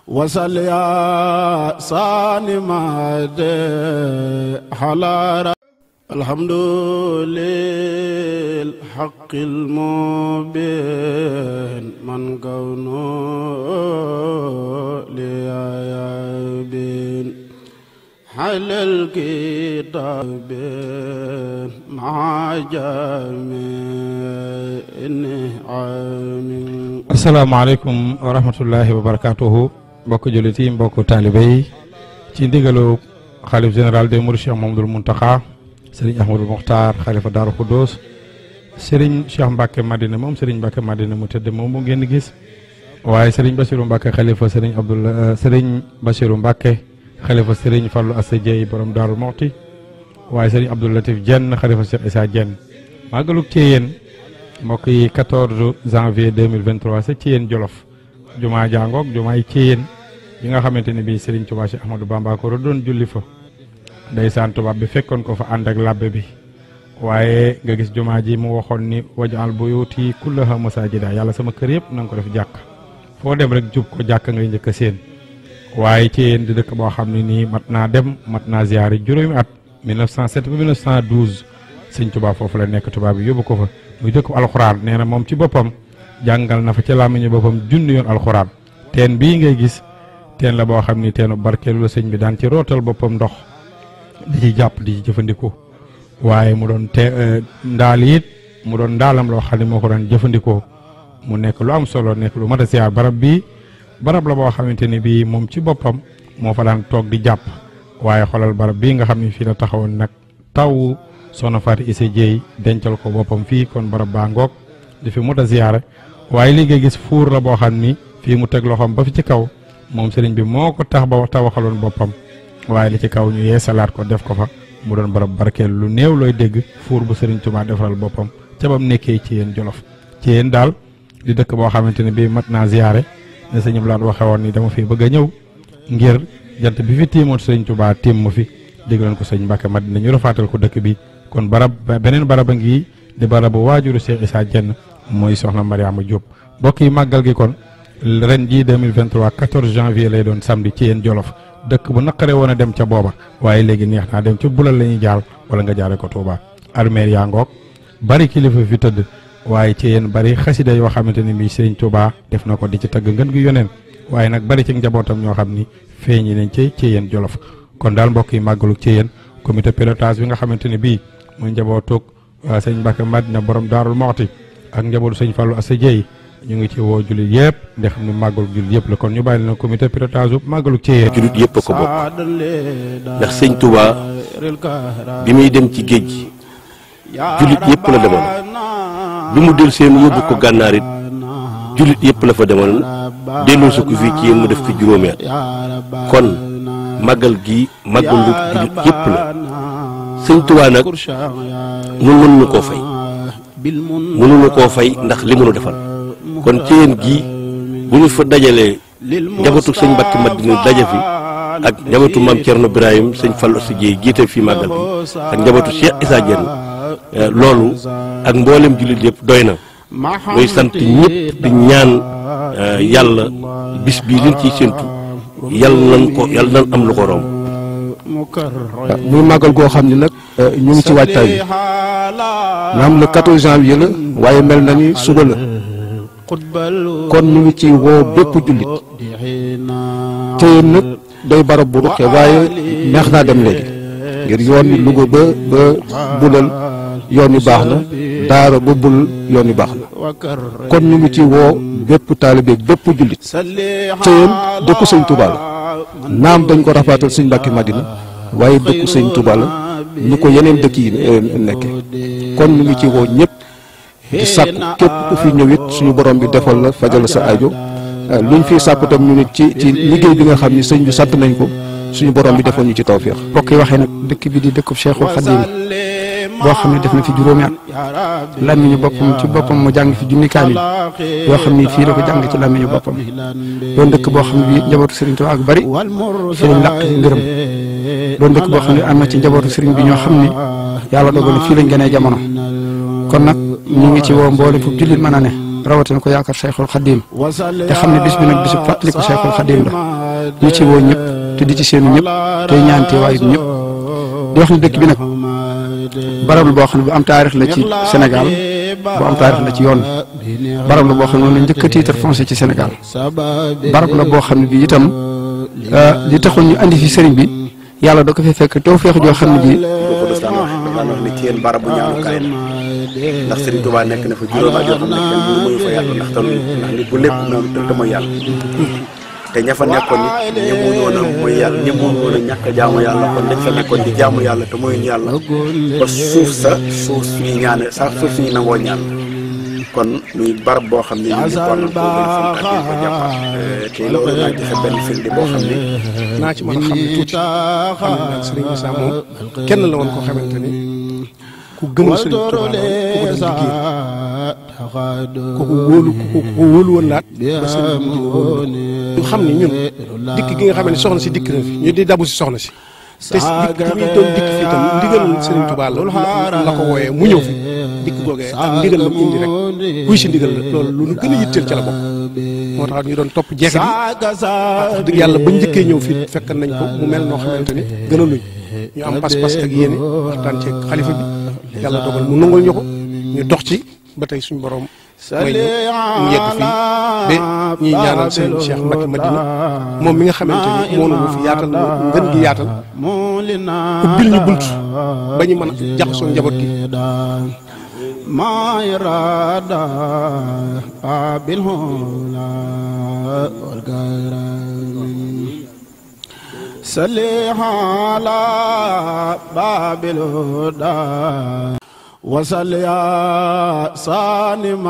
وصل يا سالم على الحمد للحق المبين من كونه ليبين حل الكتاب مع جميع النعم. السلام عليكم ورحمة الله وبركاته. mbokk jullit yi mbokk taalibe yi ci ndigalu xalif général des mourides Cheikh Mouhamadoul Mountakha Serigne Ahmadou Mokhtar xalifa Daaru Khoudoss Serigne Cheikh Mbacke Madina moom Serigne Mbacke Madina mu tëdd moom mu ngeen gis waaye Serigne Bassirou Mbacke xalifa Serigne Bassirou Mbacke xalifa Serigne Fallou Assa Dieye borom Daaru Moxti waaye Serigne Abdou Latif Diène xalifa Cheikh Issa Diène màggalug Thiéyène mbokk yi 14 janvier 2023 sa Thiéyène Jolof jumaa jàngoog jumaay Thiéyène yi nga xamante ne bii Serigne Touba Cheikh Ahmadou Bamba ko doon julli fa ndeysaan tubaab bi fekkoon ko fa ànd ak labbe bi waaye nga gis jumaa ji mu waxoon ni waj'al buyuti kullaha masajida yàlla sama kër yëpp na nga ko def jàkk foo dem rek jub ko jàkk ngay njëkk a seen waaye Thiéyène di dëkk boo xam ne nii mat naa dem mat naa ziyaari juróomi at 1907 ba 1912 Serigne Touba foofu la nekk tubaab bi yóbbu ko fa muy dëkk alxuraan nee na moom ci boppam jàngal na fa ca làmmiñu boppam junni yoon alxuraan teen bii ngay gis teen la boo xam ni teenu barkeelu la sëñ bi daan ci rootal boppam ndox di ci jàpp di ci jëfandikoo waaye mu doon ndaal it mu doon ndaalam loo xam ne moo ko daan jëfandikoo mu nekk lu am solo nekk lu mat a siyaar barab bii barab la boo xamante ni bii moom ci boppam moo fa daan toog di jàpp waaye xoolal barab bii nga xam ne fii la taxawoon nag taw Soxna Faty Issa Dieye dencal ko boppam fii kon barab baa ngoog di fi mat a siyaare waaye li nga gis fuur la boo xam ni fii mu teg loxoom ba fi ci kaw moom sëriñ bi moo ko tax ba tawaxaloon boppam waaye li ci kaw ñu yeesalaat ko def ko fa mu doon barab barkeel lu néew looy dégg fuur bu sëriñ Tuubaa defaral boppam ca bam nekkee Thiéyène Jolof Thiéyène daal di dëkk boo xamante ne bii mat naa ziyaare ne sëñ Abdou Lahad waxe woon ni dama fi bëgg a ñëw ngir jant bi fi tiimoon sëriñ Tuubaa tiim ma fi dégloon ko sëñ Mbacke Madina ñu rafaatal ko dëkk bi kon barab beneen barab a ngi di barabu waajuru Cheikh Issa Diène mooy soxna Mariama Diop mbokk yi màggal gi kon ren jii 2023 14 janvier lay doon samedi Thiéyène Jolof dëkk bu naqare woon a dem ca booba waaye léegi neex naa dem ca bulal la ñuy jaar wala nga jaare ko Touba armeer yaa ngoog bari kilifa fi tëdd waaye Thiéyène bari xasida yoo xamante ne bii Serigne Touba def na ko di ci tagg ngën gi yoneen waaye nag bari ci njabootam ñoo xam ni feeñi nañ ci Thiéyène Jolof kon daal mbokk yi màggalu Thiéyène comité pilotage bi nga xamante ne bii mooy njabootug sëñ Mbacke Madina borom Daarul Moxti ak njabootu sëñ Fallou Assa Dieye ñu ngi ci woo jullit yëpp ndax xam ne màggalu jullit yëpp la kon ñu bàyyi leen comité pilotage bu màggalu Thiéyène. jullit yëpp a ko bokk ndax sëñ Touba bi muy dem ci géej gi jullit yëpp la demoon bi mu del seen yóbbu ko gànnaar it jullit yëpp la fa demoon delloo su ko fii ci yéen mu def fi juróomi at kon màggal gi màggalu jullit yëpp la sëñ Touba nag ñun mënuñu koo fay mënuñu koo fay ndax li mënu defal kon Thiéyène gii bu ñu fa dajalee njabootu sëñ Mbacke Madina daja fi ak njabootu maam Thierno Birahim sëñ Fallou Assa Dieye jiite fi màggal bi ak njabootu Cheikh Issa Diène loolu ak mboolem jullit yëpp doy na muy sant ñëpp di ñaan yàlla bis bii liñ ciy séntu yàlla nañ am lu ko romb. muy màggal goo xam ne nag ñu ngi ci waajtaay bi naam le 14 janvier la waaye mel na ni suba la kon ñu ngi ci woo bépp jullit Thiéyène nag day barab bu ruqe waaye neex naa dem léegi ngir yoon wi Louga ba bulal yoon wi baax na daara ba bul yoon wi baax na kon ñu ngi ci woo bépp taalibe bépp jullit Thiéyène dëkku sëñ Touba la naam dañ ko rafaatal sëñ Mbacke Madina waaye dëkku sëñ Touba la ñu ko yeneen dëkk yi nekke kon ñu ngi ci woo ñëpp di sàkku képp ku fi ñëwit suñu borom bi defal la fajal sa aajo luñ fi sàkku tam ñu nit ci liggéey bi nga xam ni sëñ bi sant nañ ko suñu borom bi defal ñu ci tawfeex. mbokk yi waxee nag dëkk bi di dëkkub Cheikhul Khadim boo xam ne def na fi juróomi at làmmiñu boppam ci boppam mu jàng fi junni kaamil yoo xam ni fii la ko jàng ci làmmiñu boppam doon dëkk boo xam ne bii njabootu Serigne Touba ak bari fi lañ làq ngërëm doon dëkk boo xam ne am na ci njabootu Serigne bi ñoo xam ne yàlla dogal na fii lañ gënee jamono kon nag ñu ngi ci woo mboolem fu jullit mën a ne rawatina ko yaakaar Cheikhul Khadim te xam ne bis bi nag bisu fàttali ko Cheikhul Khadim la ñu ci woo ñëpp te di ci seenu ñëpp tey ñaan teewaayu ñëpp di wax ne dëkk bi nag barab la boo xam ne bu am taarix la ci Sénégal bu am taarix la ci yoon bi barab la boo xam ne moom la njëkk a titre foncier ci Sénégal barab la boo xam ne bi itam li taxoon ñu andi fi sëriñ bi yàlla da ko fi fekk taw feex joo xam ne ji daan wax ne ci yéen barabu ñaanukaay la ndax Serigne Touba nekk na fa juróomi at yoo xam ne kenn mënu mënu fa yàlla ndax talul ndax nit bu lépp moom te mooy yàlla te ña fa nekkoon nit ñemuñu woon a mooy yàlla ñemuñu woon a ñàkk a jaamu yàlla kon dañ fa nekkoon di jaamu yàlla te mooy yàlla ba suuf suñuy ñaan sax suuf suñuy nangoo ñaan kon muy barab boo xam ne ñu ngi war nañ koo gën a fonk di ko jàppal te loolu naa joxe benn firnde boo xam ne naa ci mën a xam ne tuuti xam ne nag Serigne Issa moom kenn la woon koo xamante ni ku gëmoon Serigne Touba la woon ku ko doon liggéey ku ko wóolu woon laat ba Serigne bi ñu xam ne ñun dikk gi nga xam ne soxna si dikk na fi ñu di dabu si soxna si te dikk gi muy doon dikk fii tam ndigalal Serigne Touba la ko wooyee mu ñëw fi dikk googee ak ndigal la mu indi rek kuy si ndigal la loolu lu ñu gën a yitteel ca la bokk moo tax ñu doon topp jeexit yi wax dëgg yàlla bañ njëkkee ñëw fii fekk nañ ko mu mel noo xamante ni gën a luñ ñu am pas-pas ak yéene waxtaan ci xalifa bi yàlla dogal mu nangul ñu ko ñu dox ci ba tey suñu borom may ñu yegg fii ba ñuy ñaanal seen Cheikh Mbacké Madina moom mi nga xamante ni moo nu fi yaatal ngën gi yaatal ubbil ñu bunt ba ñu mën a jaxasoo njaboot gi ما يرادا بالهنا والكرم صلي على باب الهدى وصل يا سالم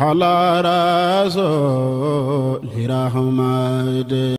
على رسول رحمة